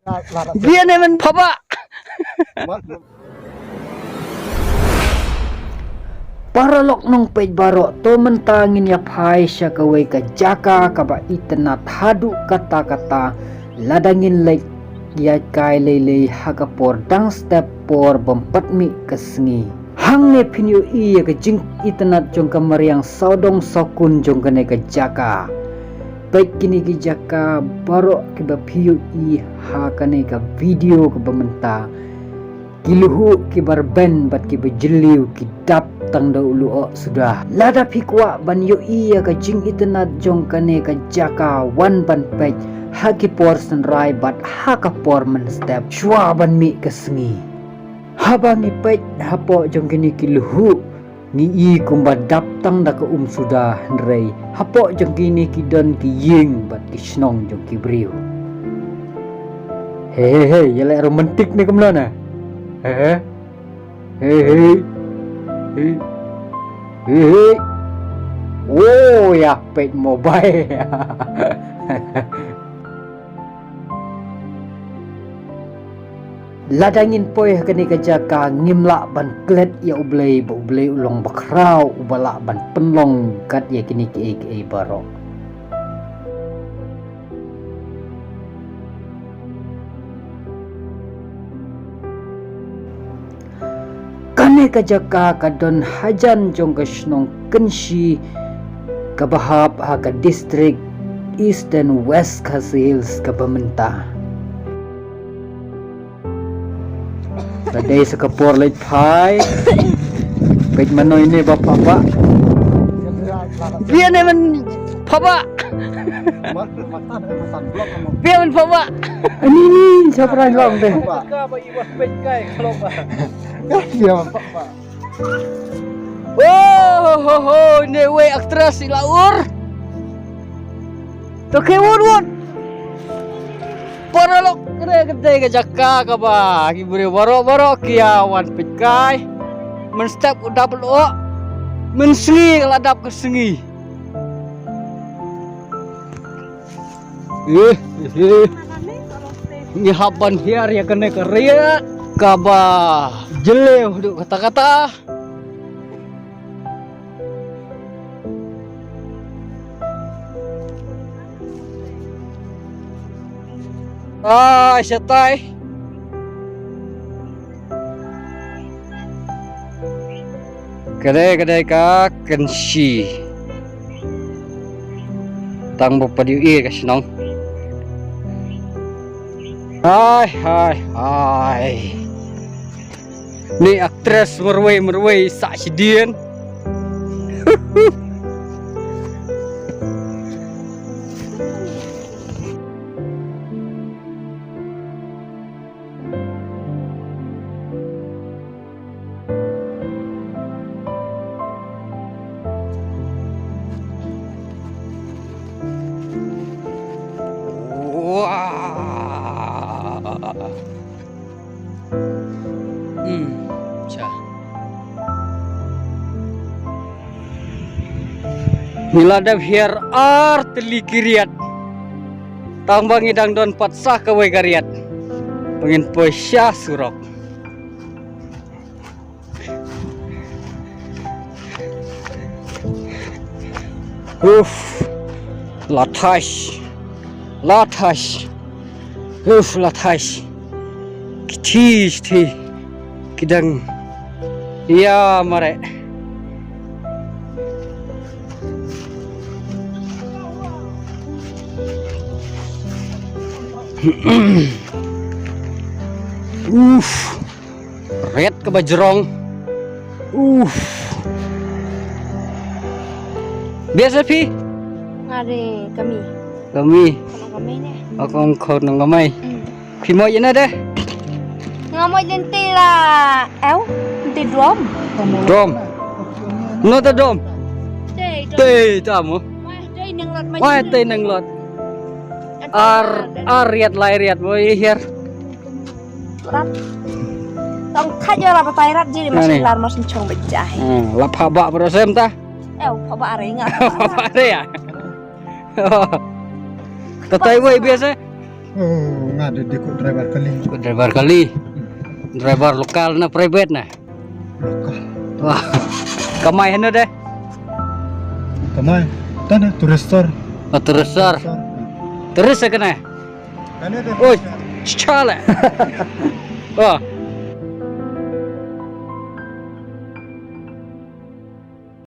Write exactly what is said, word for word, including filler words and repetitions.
Biang ne men phabah. Paralok nongpeit baroh, to mynta ngin ïa phai sha kawei ka jaka kaba itynnad haduh katta katta, lada ngin leit ïaid kai lei lei ha ka por dang step por bym pat mih ka sngi. Hangne phin ïohi ïa ka jingitynnad jong ka mariang sawdong sawkun jong kane ka jaka. Peit kine ki jaka baroh kiba phi ïohi ha kane ka video kaba mynta. Ki luhuh kiba rben bad kiba jylliew ki dap tang da u luhoh suda. Lada phi kwah ban ïohi ïa ka jingitynnad jong kane ka jaka, wan ban peit ha ki por synrai bad ha ka por mynstep shuwa ban mih ka sngi. Haba ngi peit hapoh jong kine ki luhuh, ngi i kumba dap tang da ka um suda, hynrei hapoh jong kine ki don ki ïing bad ki shnong jong ki briew. He he he, ïa leh romantik ne kumno ne? He he. He he. He he. He he. Oh, ïa peit mobile. Lada ngin poi ha kane ka jaka ngim lah ban klet ïa U Blei, ba U Blei u long bakhraw uba lah ban pynlong kat ïa kine kiei kiei baroh. Kane ka jaka ka don hajan jong ka shnong Kynshi kaba hap ha ka district Eastern West Khasi Hills kaba mynta. Ka dei sa ka por leit phai. Peit mano ine ba phabah. Biang ne men phabah. Biang men phabah. Ani ni surprise long te. Ka ba i ba peit kai ka long ba. Biang phabah. Oh, ho, ho, ne wei actress i la ur. To ke wut wut. Paralok, kane ka dei ka jaka kaba ki briew baroh baroh ki ïa wan peit kai. Mynstep u dap u luhoh. Mynsngi ka la dap ka sngi. Eh, eh, eh. Ngi hap ban hiar ïa kane ka riat kaba jylliew haduh katta katta. Ai, shatai. Ka dei, ka dei ka Kynshi. Tang ba pat ïohi ka shnong. Hai, hai, hai. Ni actress marwei marwei sa shidien. Wah. Hmm, cha. Ngi la dep hiar ar tylli ki riat. Tang ba ngi dang don pat sa kawei ka riat. Ba ngin poi sha surok. Uf, la thais, la thais, uf, la thais. Ki thi, ki thi, ki dang ïa mareh. Uf. Riat kaba jrong. Uf. Biasa phi? Are kami. Kami. Kono kami ne. Ako ngkho nang kamai. Hmm. Phi mo ïa na deh. Nga mo ïa te la. Ew. Te dom. Dom. No ta dom. Te dom. Te ta mo. Wah, te nang lot. Wah, te nang lot. Ar, ar riat lai riat mo ïa hiar. Rat. Tang kha jala batai rat jiri. Nani? Masih lar masih chong bejai. Hmm, la pha ba bro sem ta. Eh, pha ba are nga. Pha ba are ya. Tatai wei biasa. Hmm. Nga de de ko driver kali. Ko driver kali. Driver lokal na private na? Lokal. Wah. Kamai hano de? Kamai. Tane turistor. Oh, turistor. Turis kana? Oi, chale. Oh.